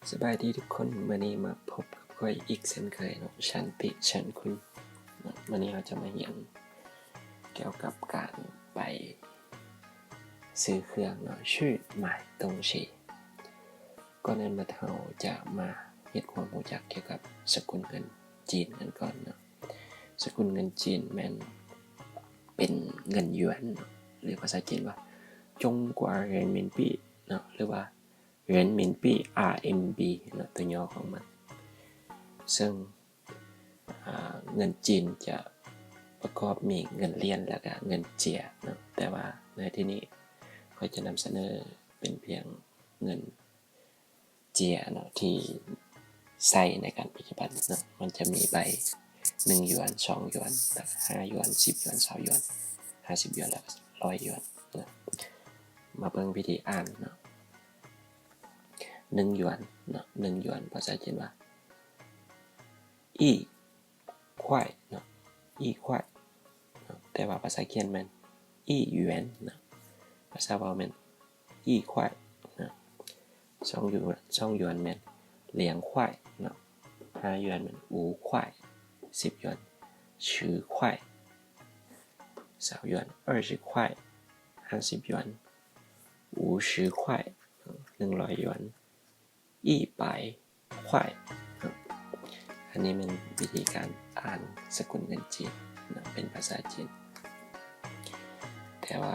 ສະບາຍດີທຸກຄົນ, ມື້ນີ້ມາພົບກັບຂ້ອຍອີກເຊັ່ນເຄີຍເນາະ, ຊັນຕິ ເຊີນຄຸນເນາະ. ມື້ນີ້ເຮົາຈະມາຮຽນກ່ຽວກັບການໄປຊື້ເຄື່ອງເນາະ, 去买东西. ກ່ອນອື່ນໝົດເຮົາຈະມາເຮັດຄວາມຮູ້ຈັກກ່ຽວກັບສະກຸນເງິນຈີນກັນກ່ອນເນາະ. ສະກຸນເງິນຈີນແມ່ນເປັນເງິນຢວນເນາະ ຫຼືພາສາຈີນວ່າ 中国人民币 ເນາະ ຫຼືວ່າ 人民币 อาร์เอ็มบี ເນາະ ຕົວຫຍໍ້ຂອງມັນ. ເຊິ່ງ ອາ ເງິນຈີນຈະປະກອບມີເງິນຫຼຽນ ແລ້ວກະເງິນເຈຍເນາະ, ແຕ່ວ່າໃນທີ່ນີ້ຂ້ອຍຈະນຳສະເໜີເປັນພຽງເງິນ ເຈຍເນາະ ທີ່ໃຊ້ໃນການປັດຈຸບັນເນາະ. ມັນຈະມີໃບໜຶ່ງຢວນ, ສອງຢວນ, ແລ້ວກະຫ້າຢວນ, ສິບຢວນ, ຊາວຢວນ, ຫ້າສິບຢວນ ແລ້ວກະຮ້ອຍຢວນເນາະ. ມາເບິ່ງວິທີອ່ານເນາະ. ໜຶ່ງຢວນເນາະ, ໜຶ່ງຢວນພາສາຈີນວ່າ 一块 ເນາະ, 一块 ເນາະ, ແຕ່ວ່າພາສາຂຽນແມ່ນ 一元 ເນາະ, ພາສາເວົ້າແມ່ນ 一块 ເນາະ. ສອງຢວນ, ສອງຢວນແມ່ນ 两块 ເນາະ, ຫ້າຢວນແມ່ນ 五块, ສິບຢວນ 十块, ຊາວຢວນ 二十块, ຫ້າສິບຢວນ 五十块, ໜຶ່ງຮ້ອຍຢວນ 一百 块 ເນາະ. ອັນນີ້ແມ່ນວິທີການອ່ານສະກຸນເງິນຈີນເນາະ ເປັນພາສາຈີນ, ແຕ່ວ່າ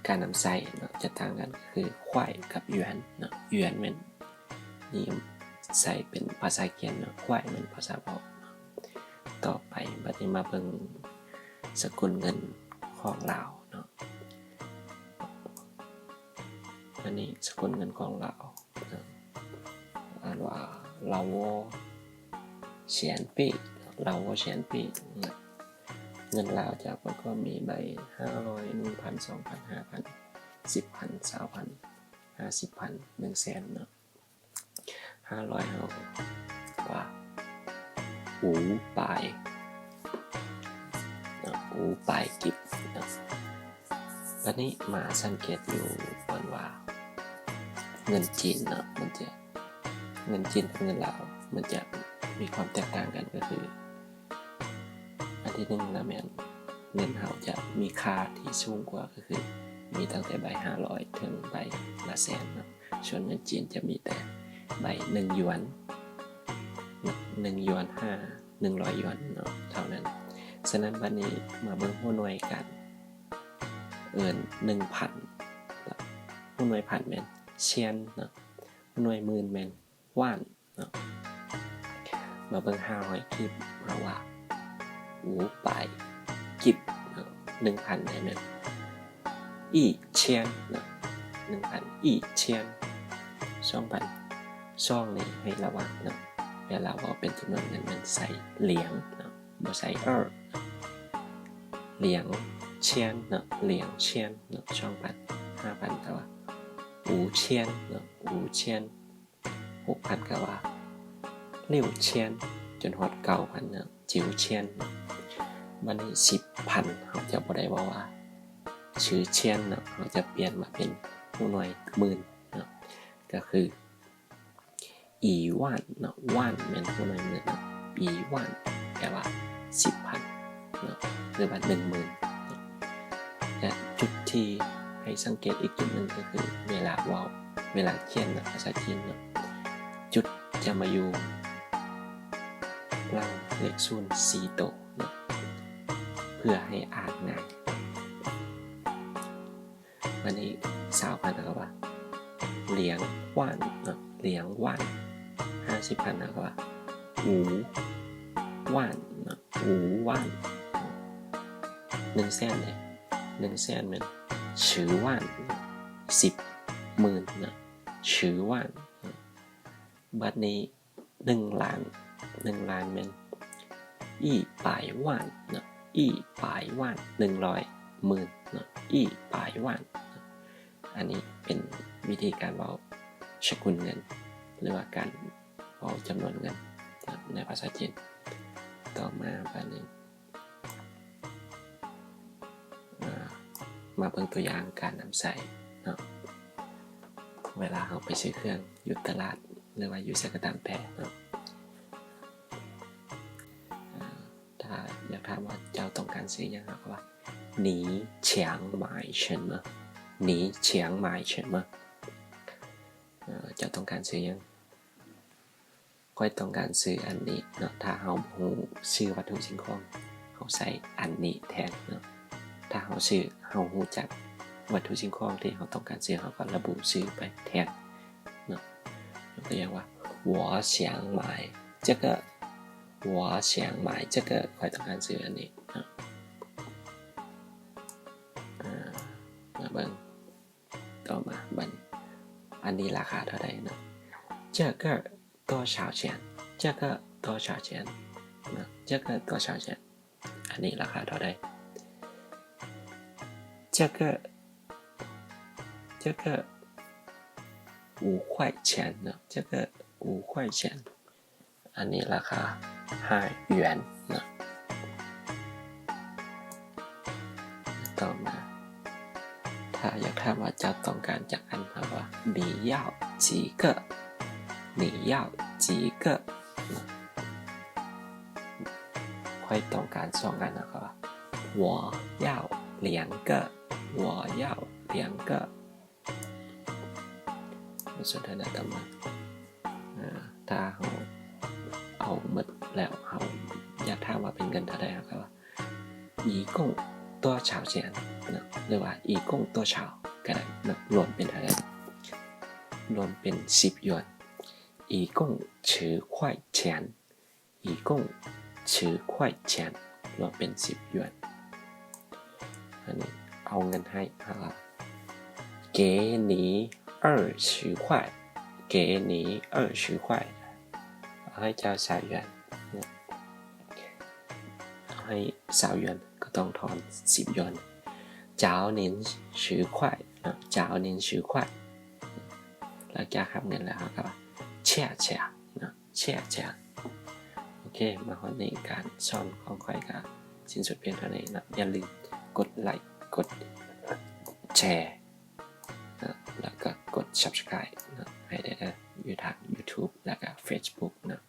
ການນຳໃຊ້ເນາະຈະຕ່າງກັນ ຄື 块 ກັບ 元 ເນາະ. 元 ແມ່ນນິຍົມໃຊ້ເປັນພາສາຂຽນເນາະ, 块 ແມ່ນພາສາເວົ້າເນາະ. ຕໍ່ໄປ ບັດນີ້ມາເບິ່ງສະກຸນເງິນຂອງລາວເນາະ. ອັນນີ້ສະກຸນເງິນຂອງລາວ ອ່ານວ່າ 老挝钱币, 老挝钱币. ເງິນລາວຈະປະກອບມີໃບຫ້າຮ້ອຍ, ໜຶ່ງພັນ, ສອງພັນ, ຫ້າພັນ, ສິບພັນ, ຊາວພັນ, ຫ້າສິບພັນ, ໜຶ່ງແສນເນາະ. ຫ້າຮ້ອຍເຮົາວ່າ 五百 ເນາະ, 五百 ກິບເນາະ. ບັດນີ້ມາສັງເກດຢູ່ບ່ອນວ່າເງິນຈີນເນາະ ມັນຈະ ເງິນຈີນກັບເງິນລາວມັນຈະມີຄວາມແຕກຕ່າງກັນ ກໍຄື ອັນທີໜຶ່ງລະແມ່ນເງິນເຮົາຈະມີຄ່າທີ່ສູງກວ່າ ກໍຄືມີຕັ້ງແຕ່ໃບຫ້າຮ້ອຍເຖິງໃບລະແສນເນາະ. ສ່ວນເງິນຈີນຈະມີແຕ່ໃບໜຶ່ງຢວນ, ໜຶ່ງຢວນຫາໜຶ່ງຮ້ອຍຢວນເນາະ ເທົ່ານັ້ນ. ສະນັ້ນ ບັດນີ້ມາເບິ່ງຫົວໜ່ວຍການເອີ້ນໜຶ່ງພັນ. ຫົວໜ່ວຍພັນແມ່ນ 千 ເນາະ, ຫົວໜ່ວຍໝື່ນແມ່ນ 万 ເນາະ. ມາເບິ່ງຫ້າຮ້ອຍກີບ ເຮົາວ່າ 五百 ກິບເນາະ, ໜຶ່ງພັນໄດ້ແມ່ນ 一千 ເນາະ, ໜຶ່ງພັນ 一千. ສອງພັນ ສອງນີ້ໃຫ້ລະວັງເນາະ, ເວລາເວົ້າເປັນຈຳນວນເງິນແມ່ນໃສ່ 零 ເນາະ, ບໍ່ໃສ່ 二. 两千 ເນາະ, 两千 ເນາະ, ສອງພັນ. ຫ້າພັນ ກໍວ່າ 五千 ເນາະ, 五千. ຫົກພັນ ກໍວ່າ 六千 ຈົນຮອດເກົ້າພັນເນາະ, 九千 ເນາະ. ບັດນີ້ ສິບພັນ ເຮົາຈະບໍ່ໄດ້ເວົ້າວ່າ 十千 ເນາະ, ເຮົາຈະປ່ຽນມາເປັນຫົວໜ່ວຍໝື່ນເນາະ, ກໍຄື 一万 ເນາະ, 万 ແມ່ນຫົວໜ່ວຍໝື່ນເນາະ, 一万 ແປວ່າ ສິບພັນ ເນາະ ຫຼືວ່າ ໜຶ່ງໝື່ນເນາະ. ແລະ ຈຸດທີ່ໃຫ້ສັງເກດອີກຈຸດໜຶ່ງກໍຄື ເວລາເວົ້າ ເວລາຂຽນນະ ພາສາຈີນເນາະ, ຈຸດຈະມາຢູ່ຫຼັງເລກສູນສີ່ໂຕເນາະ ເພື່ອໃຫ້ອ່ານງ່າຍ. ບັດນີ້ ຊາວພັນ ເຮົາກໍວ່າ 两万 ເນາະ, 两万. ຫ້າສິບພັນ ເຮົາກໍວ່າ 五万 ເນາະ, 五万. ໜຶ່ງແສນເດ ໜຶ່ງແສນແມ່ນ 十万 ເນາະ, ສິບໝື່ນເນາະ, 十万. ບັດນີ້ ໜຶ່ງລ້ານ ໜຶ່ງລ້ານແມ່ນ 一百万 ເນາະ, 一百万 ໜຶ່ງຮ້ອຍໝື່ນເນາະ, 一百万. ອັນນີ້ເປັນວິທີການເວົ້າສະກຸນເງິນ ຫຼືວ່າການເວົ້າຈຳນວນເງິນໃນພາສາຈີນ. ຕໍ່ມາ ບັດນີ້ ອາ ມາເບິ່ງຕົວຢ່າງການນຳໃຊ້ເນາະ. ເວລາເຮົາໄປຊື້ເຄື່ອງຢູ່ຕະຫຼາດ ຫຼືວ່າຢູ່ໃສກໍຕາມແຕ່ເນາະ ອາ ຖ້າຢາກຖາມວ່າເຈົ້າຕ້ອງການຊື້ຫຍັງ ເຮົາກໍວ່າ 你想买什么 你想买什么 ອາ ເຈົ້າຕ້ອງການຊື້ຫຍັງ? ຂ້ອຍຕ້ອງການຊື້ອັນນີ້ເນາະ ຖ້າເຮົາບໍ່ຮູ້ຊື່ວັດຖຸສິ່ງຂອງ ເຮົາໃສ່ອັນນີ້ແທນເນາະ ຖ້າເຮົາຊື່ ເຮົາຮູ້ຈັກວັດຖຸສິ່ງຂອງທີ່ເຮົາຕ້ອງການຊື້ ເຮົາກໍລະບຸຊື່ໄປແທນເນາະ ຍົກຕົວຢ່າງວ່າ 我想买这个 我想买这个 ຂ້ອຍຕ້ອງການຊື້ອັນນີ້ເນາະ ອາ ມາເບິ່ງ ຕໍ່ມາບັດນີ້ ອັນນີ້ລາຄາເທົ່າໃດເນາະ 这个多少钱 这个多少钱 这个多少钱 ອັນນີ້ລາຄາເທົ່າໃດ 这个这个五块钱 这个五块钱 ອັນນີ້ລາຄາຫ້າຢວນເນາະ ຕໍ່ມາ ຖ້າຢາກຖາມວ່າເຈົ້າຕ້ອງການຈັກອັນ ເຮົາວ່າ 你要几个 你要几个 ຂ້ອຍຕ້ອງການສອງອັນ ເຮົາກໍວ່າ 我要两个 我要两个 ບົດສົນທະນາຕໍ່ມາ ອາ ຖ້າເຮົາເອົາໝົດແລ້ວ ເຮົາຢາກຖາມວ່າເປັນເງິນເທົ່າໃດ ເຮົາກໍວ່າ 一共多少钱 ເນາະ ຫຼືວ່າ 一共多少 ກໍໄດ້ເນາະ ລວມເປັນເທົ່າໃດ ລວມເປັນສິບຢວນ 一共十块钱 一共十块钱 ລວມເປັນສິບຢວນ ອັນນີ້ເອົາເງິນໃຫ້ 给你二十块 给你二十块 ເອົາໃຫ້ເຈົ້າຊາວຢວນ ເອົາໃຫ້ຊາວຢວນ ກໍຕ້ອງທອນສິບຢວນ 找您十块 ເນາະ 找您十块 ຫຼັງຈາກຮັບເງິນແລ້ວ ເຮົາກໍວ່າ 谢谢 ເນາະ 谢谢 ໂອເຄ ມາຮອດນີ້ ການສອນຂອງຂ້ອຍກໍສິ້ນສຸດພຽງເທົ່ານີ້ເນາະ ຢ່າລືມກົດໄລ ກົດແຊ ເນາະ ແລ້ວກໍກົດ Subscribe ເນາະ ໃຫ້ໄດ້ເດີ ຢູ່ທາງ YouTube ແລ້ວກໍ Facebook ເນາະ